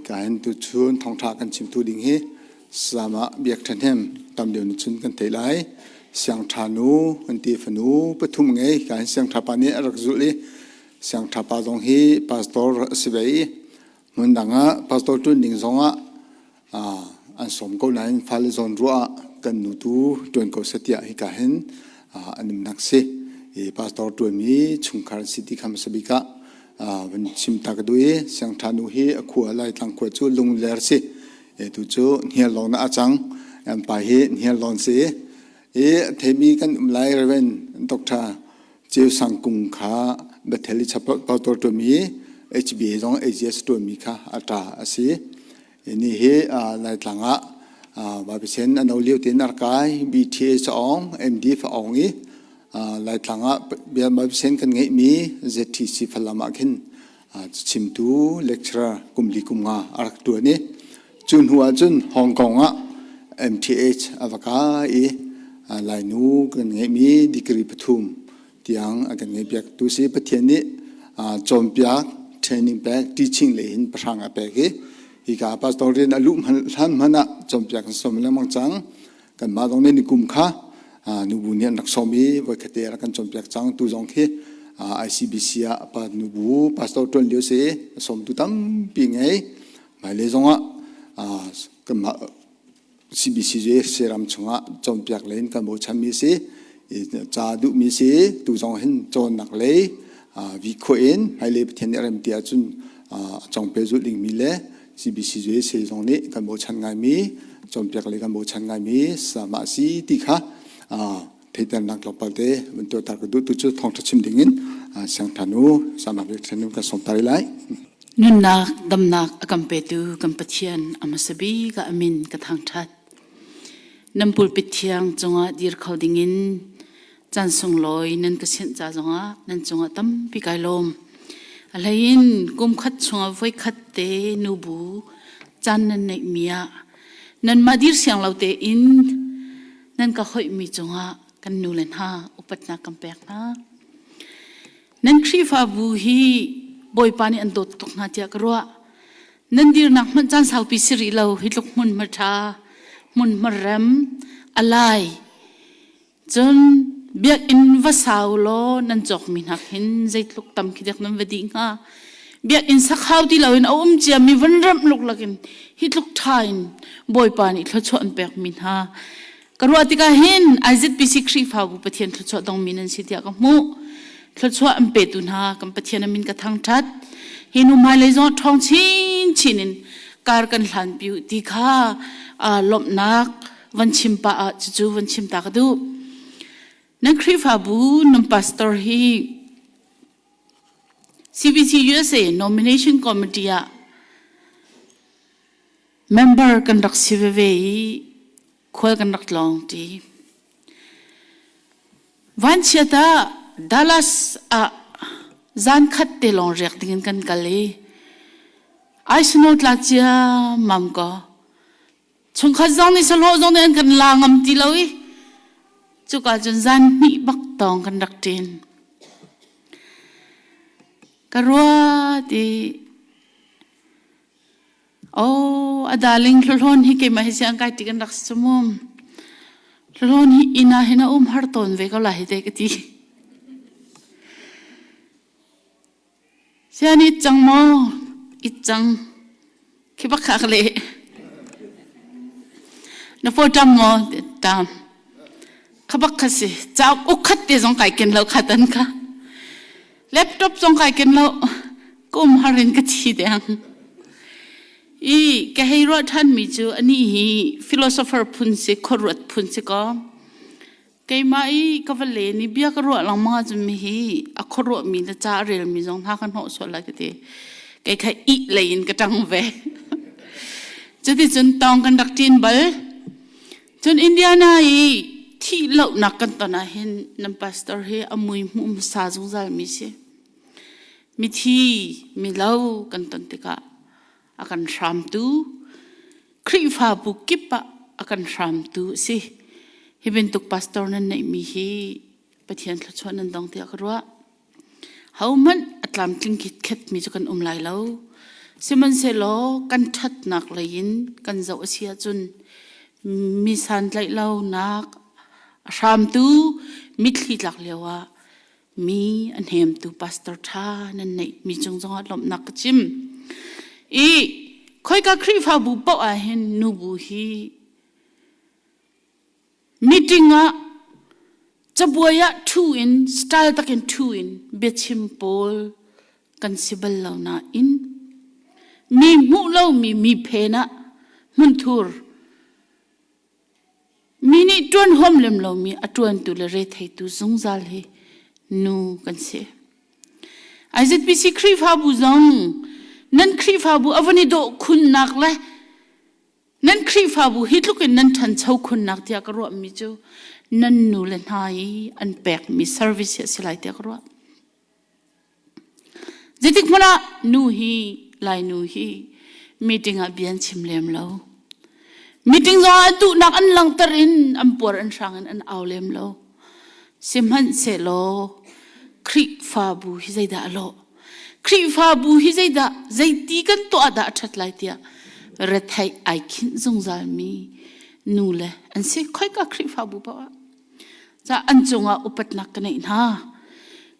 Ka hin tuchun thawngṭha kan chimtu ding hi Sama Biak Ṭha Hnem tam deuh nih cun kan theih lai. Siangṭha nu an ti fanu pathum ngei. Ka hin siangṭha pa nih a rak zulh i siangṭha pa zong hi pastor a si ve i hmun dang ah pastor ṭuan ding zong ah an sawm ko nain fale zawn ruah ah kan nu tu ṭuan ko seh tiah hika hin an umnak si. I pastor ṭuanmi chungkhar an si ti kha hmasa bik ah van chim ta ka duh i siangṭha nu hi a khua Laitlang khua cu Lungler si. Tu cu Hniarlawn ah a cang. An pa hi Hniarlawn si. I a theimi kan um lai Reverend Dr. Ceu Sang Kung kha Bethel i pastor ṭuanmi HBA zong AGS ṭuanmi kha a ṭa a si. Ni hi Laitlang ah Vapisen a no lio tein a rak kai. BTH a awng, MDF a awng i Laitlang ah Vapisen kan ngeihmi ZTC Falam ah khin chimtu lecturer kum li kum nga a rak ṭuan i cu hnu ah cun Hong Kong ah MTH a va kai i Lainu kan ngeihmi degree pathum tiang a kan ngeihpiak tu si. Pathian nih cawnpiak training pek teaching lei in pahrang a pek i hika pastor rian a luh hlan hmanh ah cawnpiak kan sawm lengmang cang. Kanmah zong nih nikum kha nubu nih an rak sawm i voikhat te rak kan cawnpiak cang. Tu zong khi ICBC ah pa nubu pastor ṭuan lio si sawmtu tampi ngei. Hmailei zong ah kanmah CBCJ Seram chungah cawnpiak lei in kan bochanmi a si. Ca duhmi si. Tu zong hin cawnnak lei vi khawh in hmailei Pathian nih a rem ti ahcun a cawngpe zulh dingmi le CBCJ se zong nih kan bochan ngaimi cawnpiak lei kan bochan ngaimi sama a si ti kha theihternak tlawmpal te van tuahter ka duh. Tu cu thawngṭha chim dingin siangṭha nu sama biak nu kan sawm ta lai. Nunnak damnak a kan petu kan Pathian a hmasa bik ah a min ka thangṭhat. Nan pulpit thiang cungah dir kho dingin caan sunglawi nan ka sianh ca zongah nan cungah tampi kai lawm. A hleiin kum khat chungah voikhat te nubu caan nan neihmi ah nanmah dir siang lo tein nan ka hoihmi cungah kan nu le hna upatnak kan pek hna. Nan Khrihfabu hi Bawipa nih an dawt tuk hna tiah ka ruah. Nan dirnak hmanh caan saupi si rih lo hi tluk hmunhma ṭha, hmunhma rem, a lai. Cun biakinn va sau law nan cawkmi hna khin zeitluk tam khi dek nan va dih hnga. Biakinn sakhau ti loin a um ciami van remh luklak in hi tluk ṭha in Bawipa nih thluachuah an pekmi hna Ka ruah tikah hin IZPC Khrihfabu Pathian thluachuah dongmi nan si tiah ka hmuh. Thluachuah an petu hna kan Pathian a min ka thangṭhat. Hi nu hmailei zong ṭhawng chinchin in kar kan hlanpi u ti kha lawmhnak van chim pah ah cucu van chim ta ka duh. Nan Khrihfabu nan pastor hi CBC USA Nomination Committee ah member kan rak si veve i khual kan rak tlawng ṭi. Vanchiat ah Dallas ah zan khat te lawng riak dingin kan kal i Aisino tla cia mam ko. Chungkhat zong nih sahlawh zong nih an kan la ngam ti lo i cuka cun zan hnih bak tawng kan rak ṭin. Ka ruat i Oh, a darling hlawn hi keimah hi siang kai ti kan rak si mu. Hlawn hi inn ah hin a um har tawn ve ko lai hi te ka ti. Sian it cang maw? It cang. Khi bak khak le. Na phaw tam maw? Tam. Kha bak kha si. Cauk ukhat te zong kai ken lo kha tan kha. Laptop zong kai ken lo. Kum har in ka thi deng. I ka hei ruah ṭhanmi cu anih hi philosopher phun si, khuaruat phun si kaw. Keimah i ka va len i bia ka ruah lengmang ahcun mi hi a khuaruahmi le ca a relmi zong hna ka hnawh sual lai ka ti. Kei kha ih lei in ka ṭang ve. Cuticun tawng kan rak ṭin bal. Cun Indiana i thih lohnak kan ton ahhin nan pastor hi a mui hmuh hmasa zungzalmi si. Mithi, milo kan ton tikah a kan hramtu, Khrihfabu kip ah a kan hramtu a si. Hi bantuk pastor nan neihmi hi Pathian thluachuah nan dong tiah ka ruah. Hohmanh a tlamtling khitkhetmi cu kan um lai lo. Sihmanhsehlaw kan ṭhatnak lei in kan zoh a si ahcun mi santlaih lonak a hramtu mitthli tlak lio ah mi a hnemtu pastor ṭha nan neih mi cung zongah lawmhnak ka chim. I khoika Khrihfabu paoh ah hin nubu hi Meeting ah cabuai ah ṭhu in style takin ṭhu in biachim pawl kan si bal lo nain mi hmuh lomi mi phen ah hmunthur mi nih ṭuan huam lem lomi a ṭuantu le retheitu zungzal hi nu kan si. IZBC Khrihfabu zong nan Khrihfabu a van i dawh khunnak le Nan Khrihfabu hi tluk in nan ṭhancho khunnak tiah ka ruahmi cu nan nu le hna i an pekmi service hi a si lai tiah ka ruah. Zeitik hmanh ah nu hi Lainu hi meeting ah bia an chim lem lo. Meeting zong ah duhnak an langhter in an puar an hrang in an au lem lo. Sihmanhsehlaw Khrihfabu hi zeidah a lawh? Khrihfabu hi zeidah zeiti kan tuah dah a ṭhat lai tiah retheih ai khinh zungzalmi nu le an si khoika Khrihfabu paoh ah. Ca an cungah upatnak ka neih hna.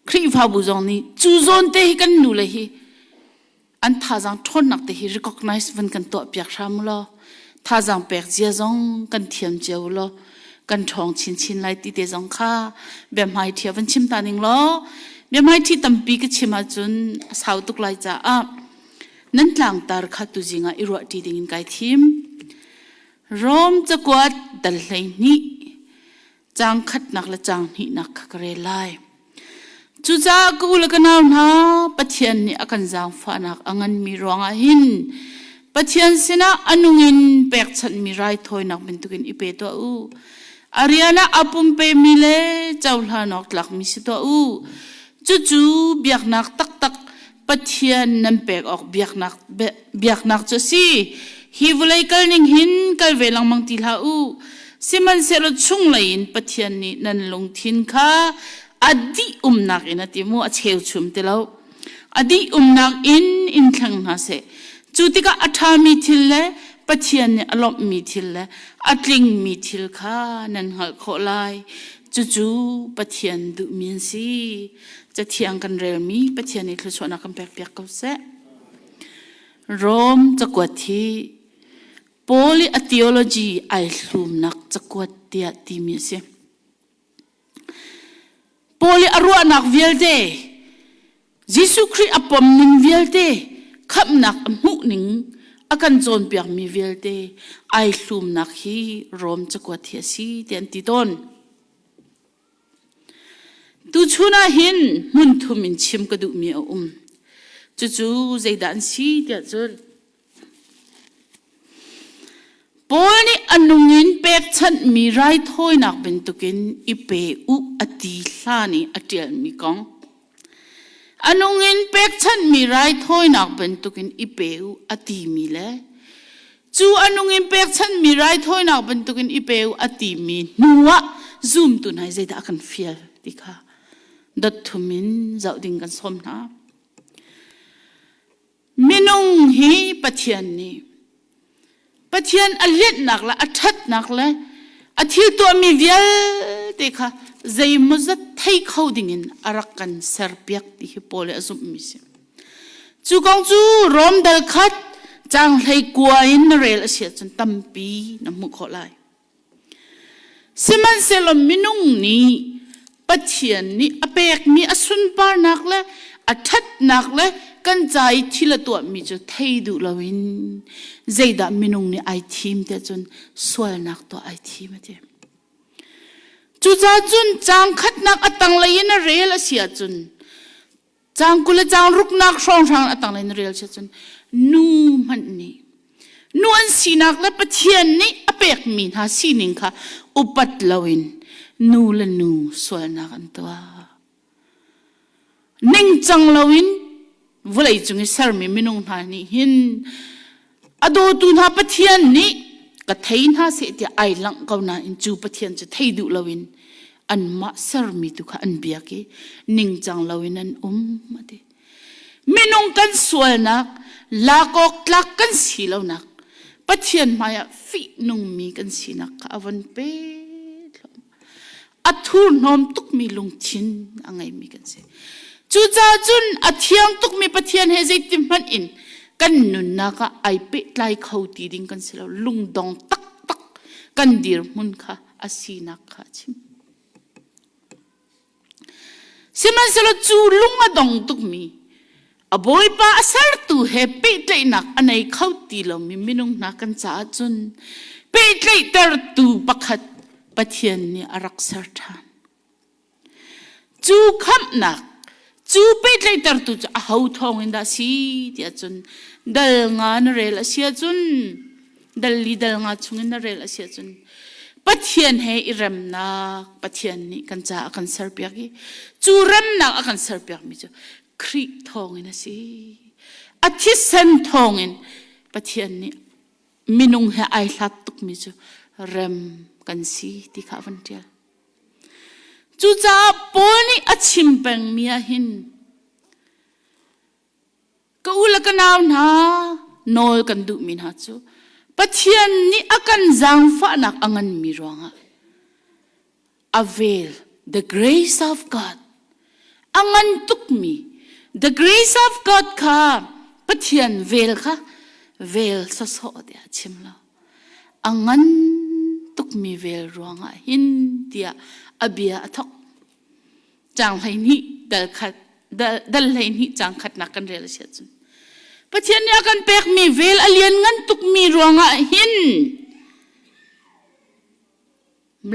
Khrihfabu zong nih cu zawn te hi kan nu le hi an thazaang ṭhawnnak te hi recognize van kan tuah piak hram law thazaang pek zia zong kan thiam cio law kan ṭhawng chinchin lai ti te zong kha biahmai ṭhia van chim ta ning law biahmai ṭhi tampi ka chim ahcun a sau tuk lai caah nan tlangtar kha tuzing ah i ruah ṭi ding in kai thim Rom cakuat dal 12 Caang khatnak le caang hnihnak kha ka rel lai. Cucaah ka u le ka nau hna, Pathian nih a kan zaangfahnak a nganmi ruangah hin Pathian sinah a nung in pekchanhmi raithawinak bantukin i pe tuah u. A rian ah a pumpemi le cohlan awk tlakmi si tuah u. Cucu biaknak taktak Pathian nan pek awk biaknak biaknak cu a si. Hi vawlei kal ning hin kal ve lengmang ti hlah u. Sihmanhsehlaw chunglei in Pathian nih nan lungthin kha a dih umnak in a ti mu a cheuchum ti lo. A dih umnak in in thleng hna seh. Cu tikah a ṭhami thil le Pathian nih a lawmhmi thil le a tlingmi thil kha nan hngalh khawh lai. Cucu Pathian duhmi an si. Cathiang kan relmi Pathian nih thluachuahnak kan pekpiak ko seh. Rom cakuat hi Paul i a theology ai hlumnak cakuat tiah timi a si. Paul i a ruahnak vialte, Jesuh Khrih a pom ning vialte, khamhnak a hmuh ning, a kan cawnpiakmi vialte ai hlumnak hi Rom cakuat hi a si ti an ti tawn. Tuchun ah hin hmunthum in chim ka duhmi a um. Cucu zeidah an si tiah cun Paul nih a nung in pekchanhmi raithawinak bantukin i pe u a ti hlan i a ṭialmi kong. A nung in pekchanhmi raithawinak bantukin i pe u a timi le cu a nung in pekchanhmi raithawinak bantukin i pe u a timi hnuah zumtu hna zeidah a kan fial ti kha dot thum in zoh ding kan sawm hna. Minung hi Pathian nih Pathian a lianhnak le a ṭhatnak le a thil tuahmi vialte kha zeimawzat thei kho dingin a rak kan serpiak ti hi Paul i a zumhmi si. Cu kong cu Rom dal khat caang 19 in na rel a si ahcun tampi na hmuh khawh lai. Sihmanhsehlaw minung nih Pathian nih a pekmi a sunparnak le a ṭhatnak le kan ca i thil a tuahmi cu thei duh loin zeidah minung nih ai thim tiah cun sualnak tuah ai thim a ti. Cucaah cun caang khatnak a tanglei in a rel a si ahcun Caang 20 le caang ruknak hrawnghrang a tanglei na rel si cun nu hmanh nih nu an sinak le Pathian nih a pekmi hna sining kha upat loin nu le nu sualnak an tuah. Ningcang loin vawlei cung i sermi minung hna nih hin A dawtu hna Pathian nih ka thei hna seh tiah ai langh ko nain cu Pathian cu thei duh loin anmah sermi tu kha an biak i ningcang loin an um a ti. Minung kan sualnak, lak awk tlak kan si lonak, Pathian hmaiah fihnungmi kan sinak kha a von pe A thurhnawm tukmi lungthin a ngeimi kan si. Cucaah cun a thiang tukmi Pathian he zeiti hmanh in kan nunnak ah ai pehtlai kho ti ding kan si lo. Lungdong taktak kan dirhmun kha a sinak kha a chim. Sihmanhsehlaw cu lung a dong tukmi a Bawipa a sertu he pehtlaihnak a nei kho ti lomi minung hna kan caah cun pehtlaihtertu pakhat Pathian nih a rak ser ṭhan. Cu khamhnak, cu pehtlaihtertu cu aho thawng in dah si tiah cun dal nga na rel a si ahcun dal li dal nga chungin na rel a si ahcun Pathian he i remnak Pathian nih kan caah a kan serpiak i cu remnak a kan serpiakmi cu Khrih thawngin a si. A thisen thawngin Pathian nih minung he ai hlat tukmi cu rem kan si ti kha a van ṭial. Cucaah Paul nih a chim pengmi ah hin Ka u le ka nau hna, nawl kan duhmi hna cu Pathian nih a kan zaangfahnak a nganmi ruangah a vel, the grace of God, a ngan tukmi the grace of God kha Pathian vel kha vel sawsawh tiah chim lo. A ngan tukmi vel ruangah hin tiah a bia a thok. Caang 12 dal khat dal 12 caang khatnak kan rel a si ahcun Pathian nih a kan pekmi vel a lian ngan tukmi ruangah hin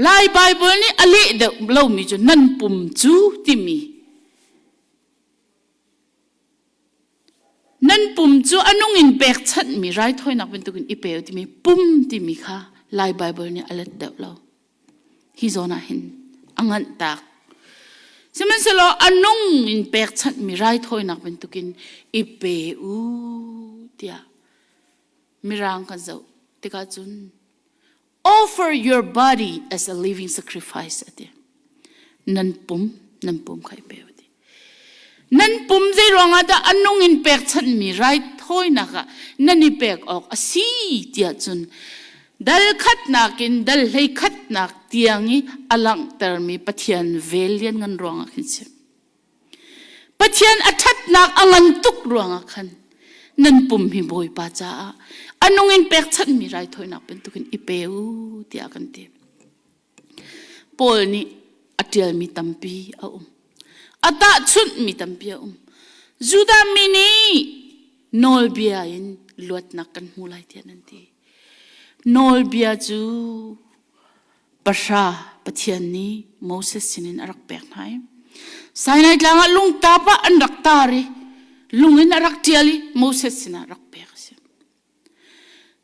Lai Baibal nih a leh deuh lomi cu nan pum cu timi nan pum cu a nung in pekchanhmi raithawinak bantukin i pe timi pum timi kha Lai Baibal nih a let deuh lo. Hi zawn ah hin a nganh tak. Sihmanhsehlaw a nung in pekchanhmi raithawinak bantukin i pe u tiah Mirang kan zoh tikah cun offer your body as a living sacrifice a ti. Nan pum, nan pum kha i pe u ti. Nan pum zei ruangah dah a nung in pekchanhmi raithawinak ah nan i pek awk a si tiah cun dal khatnak in dal hlei khatnak tiang i a langhtermi Pathian vel lianngan ruangah khin si. Pathian a ṭhatnak a ngan tuk ruangah khan nan pum hi Bawipa caah a nung in pekchanhmi raithawinak bantukin i pe u tiah kan ti. Paul nih a ṭialmi tampi a um. A tahchunhmi tampi a um. Judah mi nih nawlbia in luatnak kan hmu lai tiah nan ti. Nawlbia cu pahra Pathian nih Moses sinin a rak pek hna i Sinai tlang ah lungtap ah an rak tar i lung in a rak ṭial i Moses sinah rak pek a si.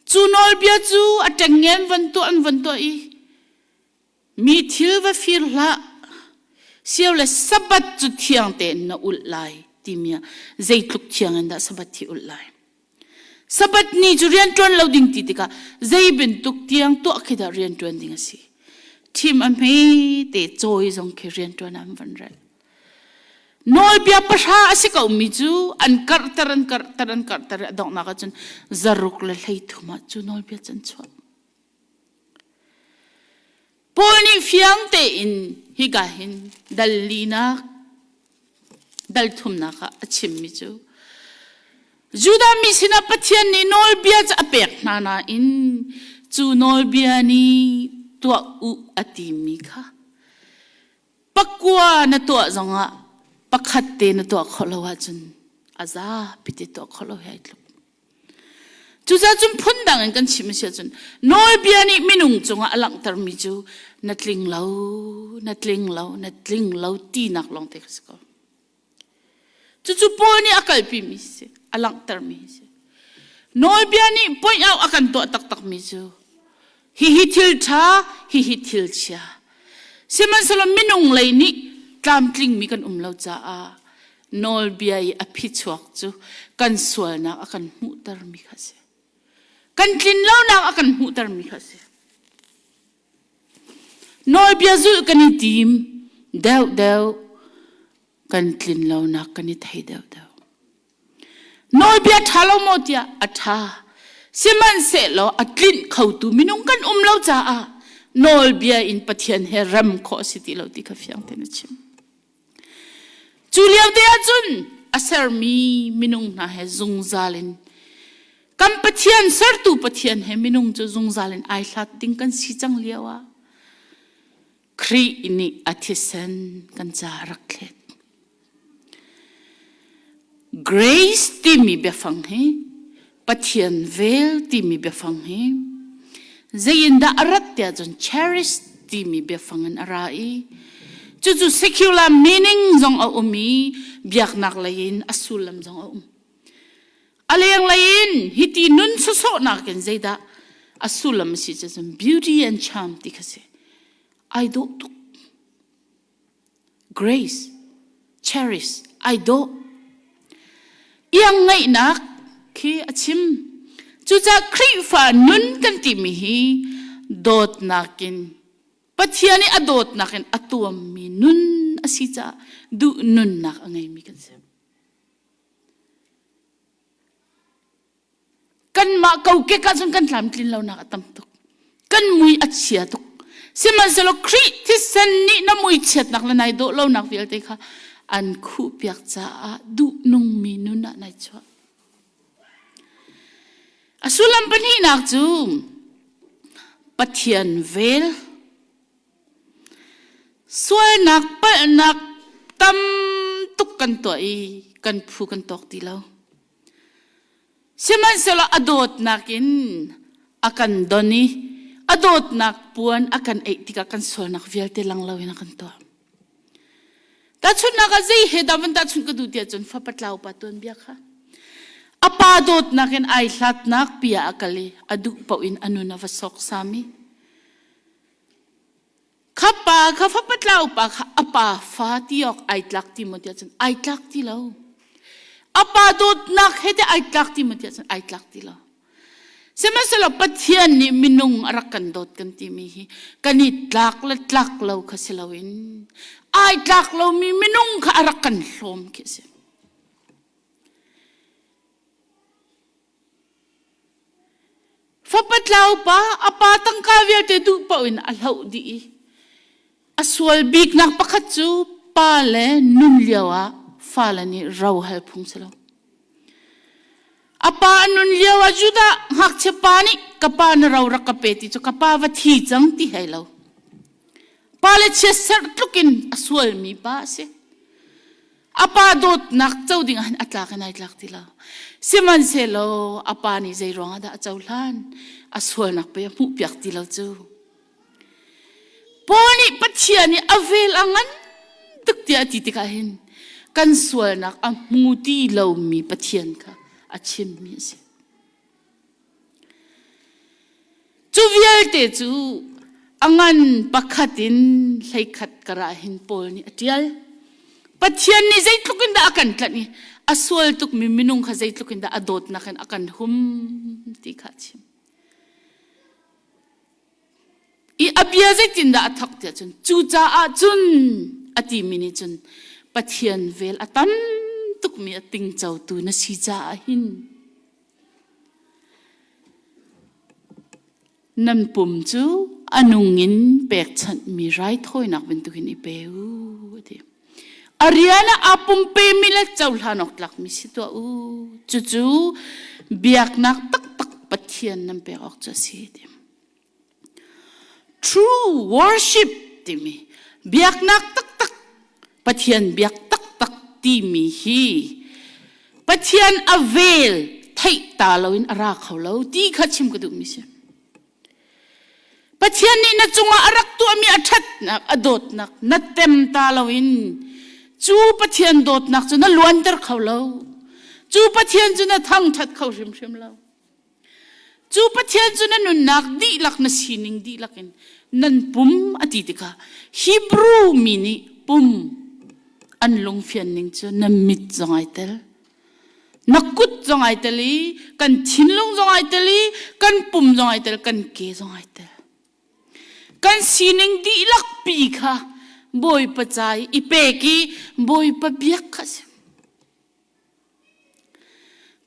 Cu nawlbia cu a ṭengnge an van tuah an van tuah i mi thil va fir hlah, sio le Sabbath cu thiang tein na ulh lai timi ah zeitluk thiang in dah Sabbath hi ulh lai. Sabbath ni cu rianṭuan lo ding ti tikah zei bantuk tiang tuah khi dah rianṭuan ding a si. Thim a hme te cawi zong khi rianṭuan ah an van relh. Nawlbia pahra a si komi cu an karhter an karhter an karhter i a donghnak ahcun zaruk le 13 ah cu nawlbia cu an chuah. Paul nih fiang tein hika hin dal linak dal thumnak ah a chimmi cu Judah mi sinah Pathian nih nawlbia cu a pek hna nain cu nawlbia nih tuah u a timi kha Pakua na tuah zongah pakhat te na tuah khawh lo ahcun a zapi te tuah khawh lo he ai tluk. Cucaah cun phundang in kan chim a si ahcun nawlbia nih minung cungah a langhtermi cu na tling lo, na tling lo, na tling lo tinak lawng te kha si ko. Cucu Paul nih a kalpimi si, a langhtermi si. Nawlbia nih point out a kan tuah taktakmi cu hihi thil ṭha, hihi thil chia. Sihmanhsehlaw minung lei nih tlamtlingmi kan um lo caah nawlbia i a phichuak cu kan sualnak a kan hmuhtermi kha a si. Kan tlinlonak a kan hmuhtermi kha a si. Nawlbia zulh kan i tim deuhdeuh, kan tlinlonak kan i thei deuhdeuh. Nawlbia ṭha lo maw tiah a ṭha. Sihmanhsehlaw a tlinh khotu minung kan um lo caah nawlbia in Pathian he rem khawh a si ti lo ti kha fiang tein a chim. Cu lio te ahcun a sermi minung hna he zungzal in kan Pathian sertu Pathian he minung cu zungzal in ai hlat ding kan si cang lio ah Khrih nih a thisen kan ca rak thlet. Grace timi biafang hi Pathian vel timi biafang hi zei in dah a rat tiah cun cherish timi biafang in a ra i cucu secular meaning zong a um i biaknak lei in a sullam zong a um. A lenglei in hiti nun sawsawhnak in zeidah a sullam a si cun beauty and charm ti kha si. Ai dawh tuk. Grace, cherish, ai dawh. Iang ngaihnak khi a chim. Cucaah Khrihfa nun kan timi hi dawtnak in Pathian i a dawtnak in a tuammi nun a si caah duh nunnak a ngeimi kan si. Kanmah kokek ahcun kan tlamtlin lonak a tam tuk. Kan mui a chia tuk. Sihmanhsehlaw Khrih thisen nih na mui chiatnak le nai dawh lonak vialte kha an khuhpiak caah duhnungmi nun ah nai chuah. A sullam pahnihnak cu Pathian vel Sualnak palhnak tam tuk kan tuah i kan phu kan tawk ti lo. Sihmanhsehlaw a dawtnak in a kan don i a dawtnak puan a kan eih tikah kan sualnak vialte lang loin a kan tuah. Tahchunhnak ah zei he dah van tahchunh ka duh tiah cun fapa tlau pa tuanbia kha. A pa dawtnak in ai hlatnak pi ah a kal i a duh paoh in a nun a va sawksam i Kha pa kha fapa tlau pa kha a pa fa ti awk ai tlak ti maw tiah cun ai tlak ti lo. A pa dawtnak he te ai tlak ti maw tiah cun ai tlak ti lo. Sihmanhsehlaw Pathian nih minung a rak kan dawt kan timi hi kan i tlak le tlak lo kha si loin ai tlak lomi minung kha a rak kan hlawm khi a si. Fapa tlau pa a pa tangka vialte duh paoh in a hloh dih i a sual biknak pakhat cu pa le nun lio ah fale nih ro hal phung si lo. A pa a nun lio ah Judah ngakchia pa nih ka pa na ro rak ka pe ti cu ka pa va thi cang ti hei lo. Pa le chiatserh tluk in a sualmi pa a si. A pa dawtnak co ding ah hin a tlak in ai tlak ti lo. Sihmanhsehlaw a pa nih zei ruangah dah a cohlan? A sualnak pei a hmuhpiak ti lo cu. Paul nih Pathian nih a vel a ngan tuk tiah a ti tikah hin kan sualnak a hmu ti lomi Pathian kha a chimmi a si. Cu vialte cu a ngan pakhat in hleikhat karah hin Paul nih a ṭial. Pathian nih zeitluk in dah a kan tlanh i a sual tukmi minung kha zeitluk in dah a dawtnak in a kan hum ti kha a chim. I a bia zeitindah a thawk tiah cun cucaah cun a timi nih cun Pathian vel a tam tukmi a tingcotu na si caah hin Nan pum cu a nung in pekchanhmi raithawinak bantukin i pe u, a ti. A rian ah aa pumpemi le cohlan awk tlakmi si tuah u. Cucu biaknak taktak Pathian nan pek awk cu a si, a ti. True worship timi biaknak taktak Pathian biak taktak timi hi Pathian a vel theih ta loin a ra kho lo ti kha chim ka duhmi si. Pathian nih na cungah a rak tuahmi a ṭhatnak, a dawtnak na tem ta loin cu Pathian dawtnak cu na luanter kho lo. Cu Pathian cu na thangṭhat kho hrimhrim lo. Cu Pathian cu na nunnak dihlak na sining dihlak in nan pum a ti tikah Hebrew mi nih pum an lungfian ning cu na mit zong ai tel na kut zong ai tel i kan thinlung zong ai tel i kan pum zong ai tel kan ke zong ai tel kan sining dihlak pi kha Bawipa ca i pek i Bawipa biak kha a si.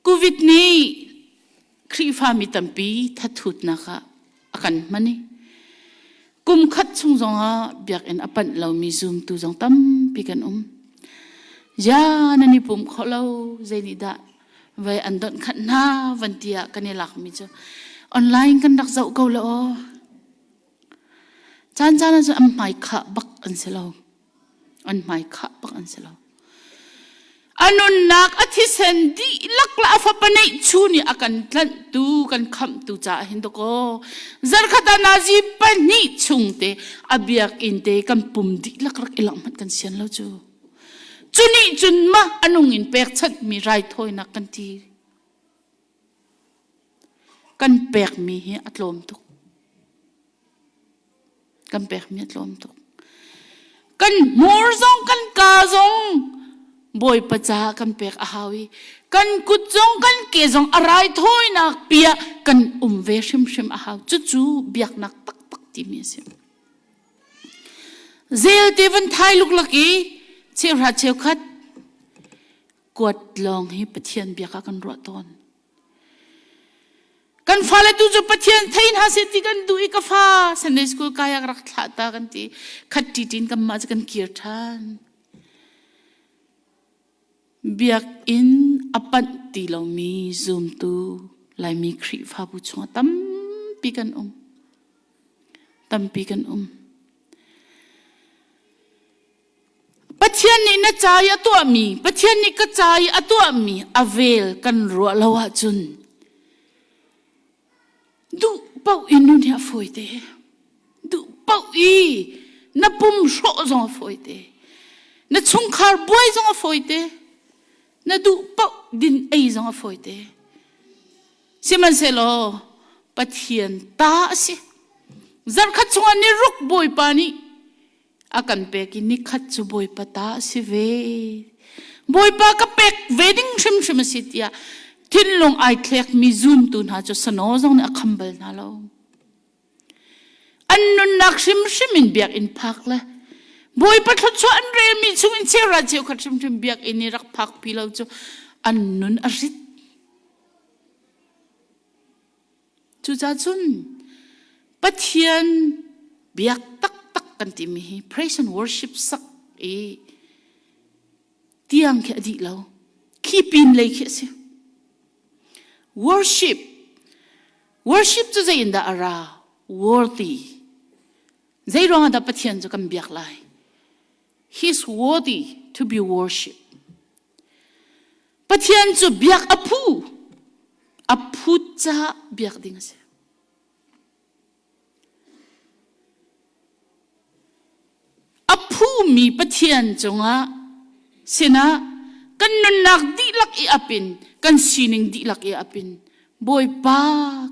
Covid nih Khrihfami tampi thathutnak ah a kan hman i kum khat chung zongah biakinn a panh lomi zumtu zong tampi kan um. Ya nan i pum kho lo zei nih dah vai an donh khat hna van ti ah kan i lakmi cu online kan rak zoh ko la aw. Caan caan ah cun an hmai khah bak an si lo. An hmai khah bak an si lo. A nunnak a thisen dihlak le a fapa neihchun i a kan tlanhtu kan khamhtu caah hin dakaw zarkhat ah nazi pahnih chung te a biakinn te kan pum dihlak rak i langh hmanh kan sian lo cu. Cu nih cun ma a nung in pekchanhmi raithawinak kan ti. Kan pekmi hi a tlawm tuk. Kan pekmi a tlawm tuk. Kan hmur zong kan ka zong Bawipa caah kan pek a hau i kan kut zong kan ke zong a raithawinak piah kan um ve hrimhrim a hau. Cucu biaknak taktak timi a si. Zel te van thai luklak i cheuhra cheukhat kuat lawng hi Pathian biak ah kan ruah tawn. Kan fale tu cu Pathian thei hna seh ti kan duh i ka fa Sunday school kai ah rak thlah ta kan ti. Khat ṭi ṭin kanmah cu kan kir ṭhan. Biakinn a panh ti lomi zumtu Laimi Khrihfabu chungah tampi kan um. Tampi kan um. Pathian nih na ca i a tuahmi, Pathian nih ka ca i a tuahmi a vel kan ruah lo ahcun duh paoh in nun hi a fawi te. Duh paoh i na pum hrawh zong a fawi te. Na chungkhar buai zong a fawi te. Na duh paoh din ei zong a fawi te. Sihmanhsehlaw Pathian ta a si. Zarhkhat chungah ni ruk Bawipa nih a kan pek i nikhat cu Bawipa ta a si ve. Bawipa ka pek ve ding hrimhrim a si tiah thinlung ai thlekmi zumtu hna cu sano zong nih a kham bal hna lo. An nunnak hrimhrim in biakinn phak le Bawipa thluachuah an relmi chungin cheuhra cheukhat hrimhrim biakinn i rak phakpi lo cu an nun a rit. Cucaah cun Pathian biak taktak kan timi hi praise and worship sak i tiang khi a dih lo. Khi pin lei khi a si. Worship. Worship cu zei in dah a ra? Worthy. Zei ruangah dah Pathian cu kan biak lai? He is worthy to be worshipped. Pathian cu biak a phu. A phut caah biak ding a si. A phumi Pathian cungah sinah kan nunnak dihlak i apin kan sining dihlak i apin Bawipa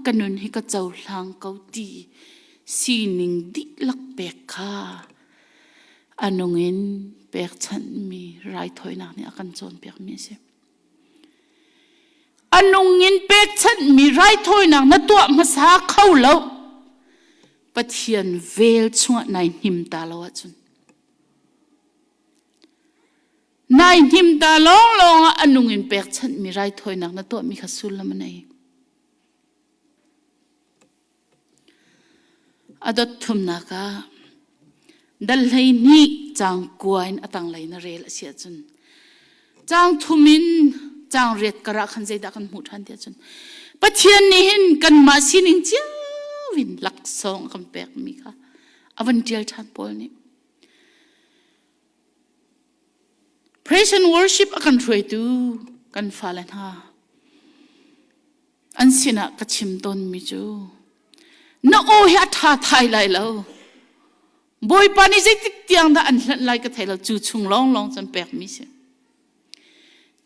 ka nun hi ka cohlang ko ti sining dihlak pek kha a nung in pekchanhmi raithawinak nih a kan cawnpiakmi a si. A nung in pekchanhmi raithawinak na tuah hmasa kho lo. Pathian vel chungah nai hnim ta lo ahcun. Nai hnim ta lawnglawng ah a nung in pekchanhmi raithawinak na tuahmi kha sullam a nei. A dot thumnak ah dal 12 caang kua in a tanglei na rel a si ahcun caang thum in caang riat karah khan zeidah kan hmuh ṭhan ti ahcun Pathian nih hin kanmah sining cio in laksawng a kan pekmi kha a van ṭial ṭhan Paul nih. Praise and worship a kan hruaitu kan fale hna An sinah ka chim tawnmi cu na aw hi a ṭha thai lai lo. Bawipa nih zeitik tiang dah an hlanh lai ka thei lo. Cu chung lawnglawng cun pekmi si.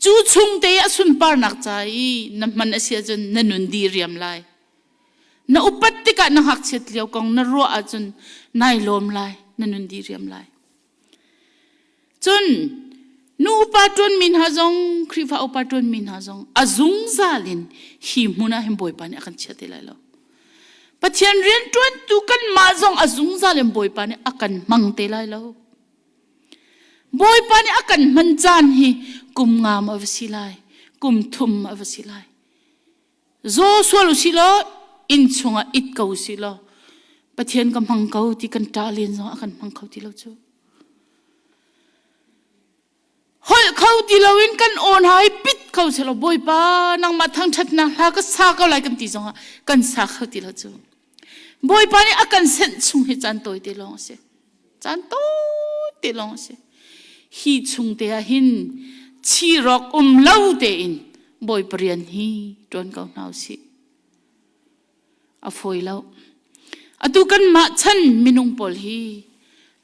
Cu chung te a sunparnak ca i na hman a si ahcun na nun di riam lai. Na upat tikah na ngakchiat lio kong na ruah ahcun nai lawm lai, na nun di riam lai. Cun nu upa ṭuanmi hna zong Khrihfa upa ṭuanmi hna zong a zungzal in hi hmun ah hin Bawipa nih a kan chia te lai lo. Pathian rianṭuantu kanmah zong a zungzal in Bawipa nih a kan hmang te lai lo. Bawipa nih a kan hman caan hi kum nga maw va si lai, Kum thum a va si lai. Zaw sual u sih law inn chungah it ko u sih law Pathian ka hmang ko ti kan ṭah len zong a kan hmang kho ti lo cu. Holh kho ti loin kan aw hna hi pit kho selaw Bawipa nangmah thangṭhatnak hla ka sa ko lai kan ti zongah kan sa kho ti lo cu. Bawipa nih a kan senh chung hi caan tawi te lawng a si. Caan tawi te lawng a si. Hi chung te ah hin chirok um lo tein Bawipa rian hi ṭuan ko hna u sih. A fawi lo. Atu kanmah chan minung pawl hi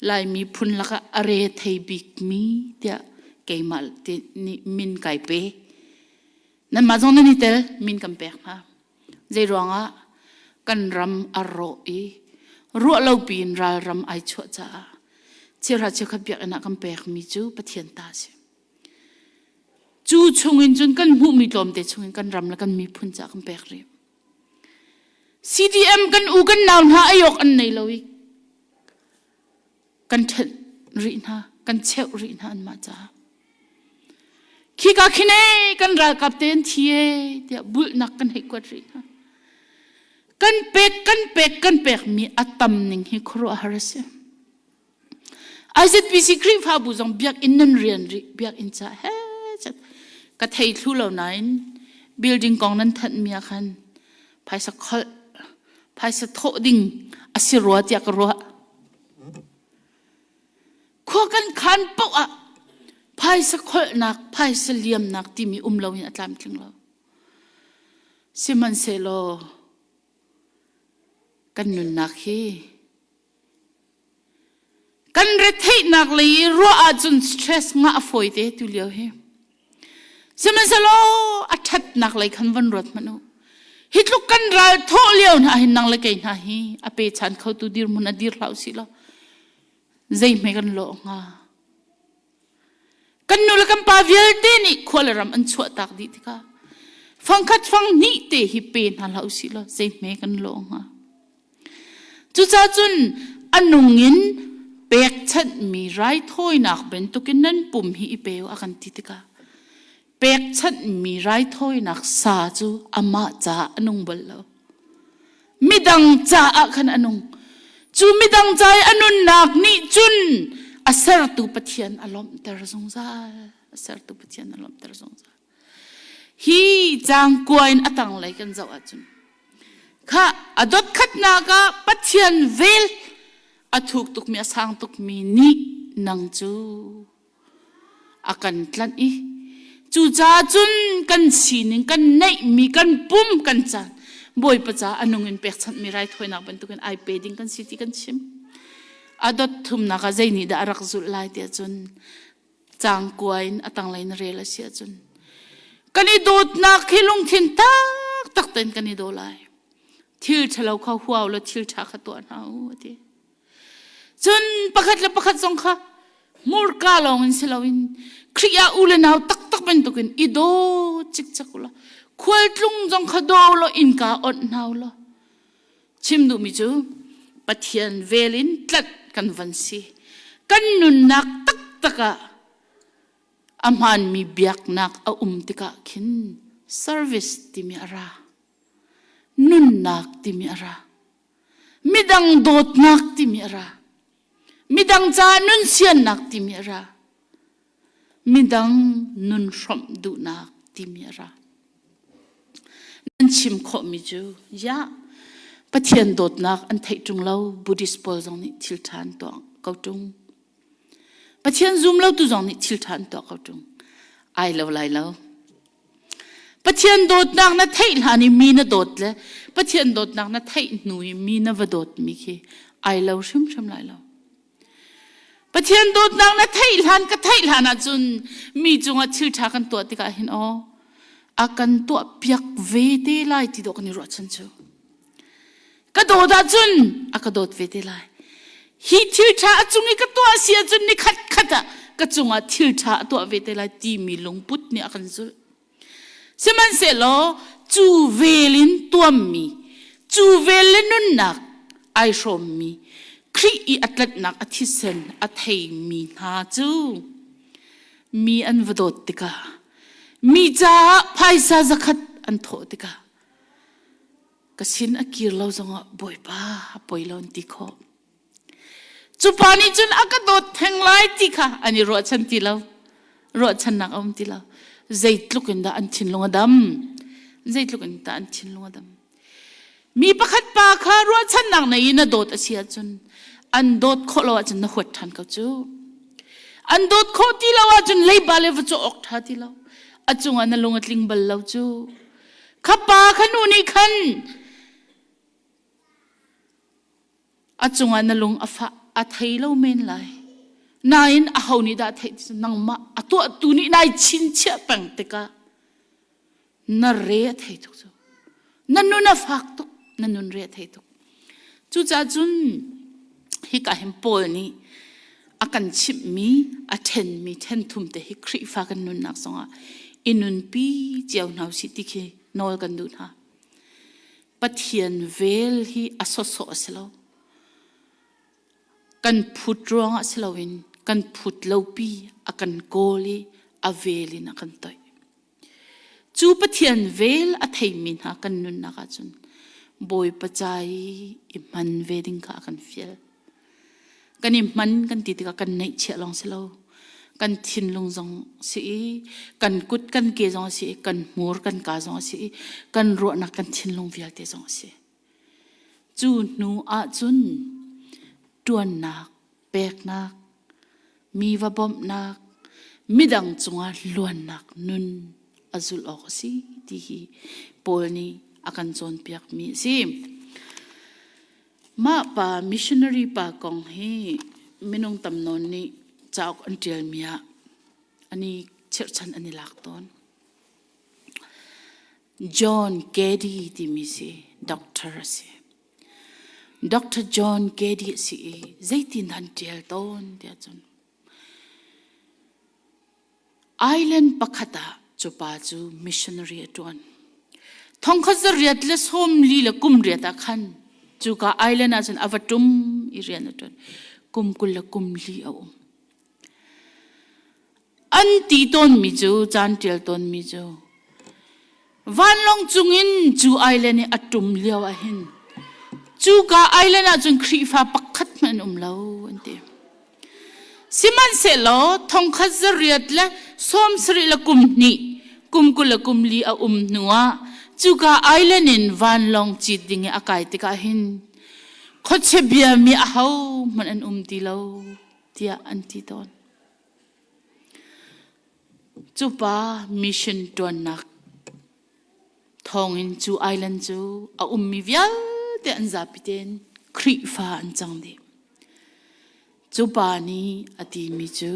Laimi phun lakah a re thei bikmi tiah keimah te nih min kai pe. Nanmah zong nan i tel min kan pek hna. Zeiruangah kan ram a rawh i ruah lo piin ralram ai chuah caah chiahra chiakhat biakinn ah kan pekmi cu Pathian ta a si. Cu chungin cun kan hmuhmi tlawmte chungin kan ram le kan miphun caah kan pek rih. CDM kan u kan nau hna ayok an nei lo i kan ṭhenh rih hna, kan cheuh rih hna anmah caah. Khika khin ee kan ralkap te an thi ee tiah bulhnak kan hei kuat rih hna. Kan pek kan pek kan pekmi a tam ning hi khuaruahhar a si. IZPC Khrihfabu zong biakinn nan rian rih biakinn ca he chat ka thei thlu lo nain building kong nan thanh mi ah khan phaisa kholh phaisa thawh ding a si rua tiah ka ruah. Khua kan khan paoh ah phaisa kholhnak, phaisa liamnak timi um loin a tlamtling lo. Sihmanhsehlaw kan nunnak hi kan retheihnak lei i ruah ahcun stress ngah a fawi te tu lio hi. Sihmanhsehlaw a ṭhatnak lei khan van ruat hmanh u. Hi tluk kan ral thawh lio hna hin nang le kei hna hi a pechan khotu dirhmun a dir hlah usih law zei hme kan lawh hnga. Kan nu le kan pa vialte nih khua le ram an chuahtak dih tikah fangkhat fang hnih te hi pe hna hlah usih law zei hme kan lawh hnga. Cucaah cun a nung in pekchanhmi raithawinak bantukin nan pum hi i pe u a kan ti tikah pekchanhmi raithawinak sa cu amah caah a nung bal lo. Midang caah khan a nung. Cu midang ca i a nunnak nih cun a sertu Pathian a lawmhter zungzal. A sertu Pathian a lawmhter zungzal. Hi cangkua in a tanglei kan zoh ahcun kha a dot khatnak ah Pathian vel a thuk tukmi a sang tukmi nih nang cu a kan tlanh i cucaah cun kan sining kan neihmi kan pum kan caan Bawipa ca a nung in pekchanhmi raithawinak bantukin ai pe ding kan si ti kan chim. A dot thumnak ah zei nih dah a rak zulh lai tiah cun cangkua in a tanglei na rel a si ahcun kan i dawtnak hi lungthin taktak tein kan i daw lai thil ṭhalo kha huau law thil ṭha kha tuah hna u a ti cun pakhat le pakhat zong kha hmurka lawng in si loin Khrih ah u le nau taktak bantukin i daw cikcek u law khualtlung zong kha daw law innka onh hna u law Chim duhmi cu Pathian vel in tlanh kan van si. Kan nunnak taktak ah a hmaanmi biaknak a um tikah khin service timi a ra. Nunnak timi a ra. Midang dawtnak timi a ra. Midang caah nun siannak timi a ra. Midang nun hrawmh duhnak timi a ra. Nan chim khawhmi cu ya Pathian dawtnak an theih ṭung lo Buddhist pawl zong nih thil ṭha an tuah ko ṭung. Pathian zum lo tu zong nih thil ṭha an tuah ko ṭung. Ai lo lai lo. Pathian dawtnak na theih hlan i mi na dawt le Pathian dawtnak na theih hnu i mi na va dawtmi khi ai lo hrimhrim lai lo. Pathian dawtnak na theih hlan ka theih hlan ahcun mi cungah thil ṭha kan tuah tikah hin aw a kan tuah piak ve te lai ti dawh kan i ruahchan cu. Ka dawt ahcun a ka dawt ve te lai. Hi thil ṭha a cung i ka tuah si ahcun ni khat khat ah ka cungah thil ṭha a tuah ve te lai timi lungput nih a kan zulh. Sihmanhsehlaw cu vel in tuammi, cu vel le nunnak ai hrawmmi, Khrih i a tlanhnak a thisen a theimi hna cu mi an va dawt tikah, Mi caah phaisa zakhat an thawh tikah ka sin a kir lo zongah Bawipa a poi lo an ti khawh. Cu pa nih cun a ka dawt theng lai ti kha an i ruahchan ti lo. Ruahchannak a um ti lo. Zeitluk in dah an thinlung a dam. Zeitluk in dah an thinlung a dam. Mi pakhat pa kha ruahchannak nei in a dawt a si ahcun an dawt khawh lo ahcun na huat ṭhan ko cu. An dawt khawh ti lo ahcun leiba le va cawh awk ṭha ti lo. A cungah na lung a tling bal lo cu. Kha pa kha nu nih khan a cungah na lung a fah a thei lo men lai. Nain aho nih dah theih ti nangmah a tuahtu nih nai chinchiah peng tikah na re a thei tuk cu na nun a fak tuk na nun re a thei tuk cucaah cun hika hin Paul nih a kan chimhmi a ṭhenmi ṭhenthum te hi Khrihfa kan nunnak zongah i nunpi cio hna usih ti khi nawl kan duh hna Pathian vel hi a sawsawh a si lo kan phut ruangah si loin kan phut lopi a kan kawl i a vel in a kan toih Cu Pathian vel a theimi hna kan nunnak ahcun Bawipa ca i i hman ve ding kha a kan fial. Kan i hman kan ti tikah kan neihchiah lawng si lo. Kan thinlung zong si i, kan kut kan ke zong a si i, kan hmur kan ka zong a si i, kan ruahnak kan thinlung vialte zong a si. Cu hnu ahcun ṭuannak, peknak, mi va bawmhnak, midang cungah luannak nun a zulh awk a si ti hi Paul nih a kan cawnpiakmi a si. Mah pa missionary pa kong hi minung tam nawn nih cauk an ṭialmi ah an i chirhchan an i lak tawn. John Cady timi si doctor a si. Dr. John Cady a si i zeitin an ṭial tawn tiah cun Island pakhat ah cu pa cu missionary a ṭuan. Thongkhat zariat le sawmli le kum riat ah khan cuka island ah cun a va ṭum i rian a ṭuan. Kum 20 le kum li a um. An ti tawnmi cu caan ṭial tawnmi cu vanlawng cungin cu island i a ṭum lio ahhin cuka island ah cun Khrihfa pakhat hmanh an um lo an ti. Sihmanhsehlaw thongkhat zariat le 70 le kum hnih kum 20 le kum li a um hnuah cuka island in vanlawng cit ding i a kai tikah hin khuachia biami aho hmanh an um ti lo tiah an ti tawn. Cu pa mission ṭuannak thawngin cu island cu a ummi vialte an zapi tein Khrihfa an cang dih. Cu pa nih a timi cu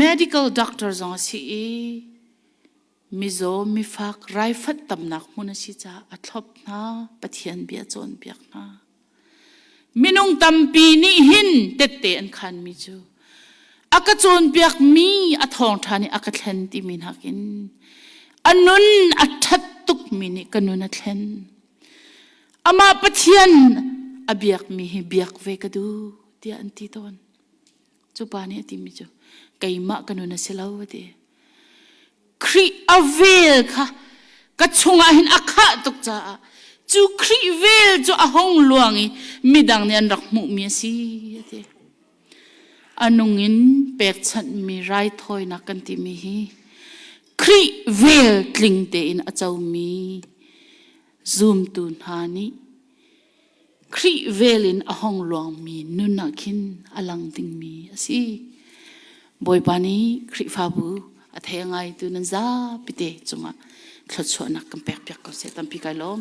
medical doctor zong a si i mizaw mifak raifanh tamnak hmun a si caah a thlop hna Pathian bia cawnpiak hna. Minung tampi nih hin tette an khanmi cu a ka cawnpiakmi a thawngṭha nih a ka thlen timi nakin a nun a ṭhat tukmi nih ka nun a thlen. Amah Pathian a biakmi hi biak ve ka duh tiah an ti tawn. Cu pa nih a timi cu keimah ka nun a si lo a ti. Khrih a vel kha ka chungah hin a khah tuk caah cu Khrih vel cu a hung luang i midang nih an rak hmuhmi a si a ti. A nung in pekchanhmi raithawinak kan timi hi Khrih vel tling tein a comi zumtu hna nih Khrih vel in a hong luangmi nun ah khin a lang dingmi a si. Bawipa nih Khrihfabu a thei ngaitu nan zapi te cungah thluachuahnak kan pekpiak ko seh. Tampi kai lawm.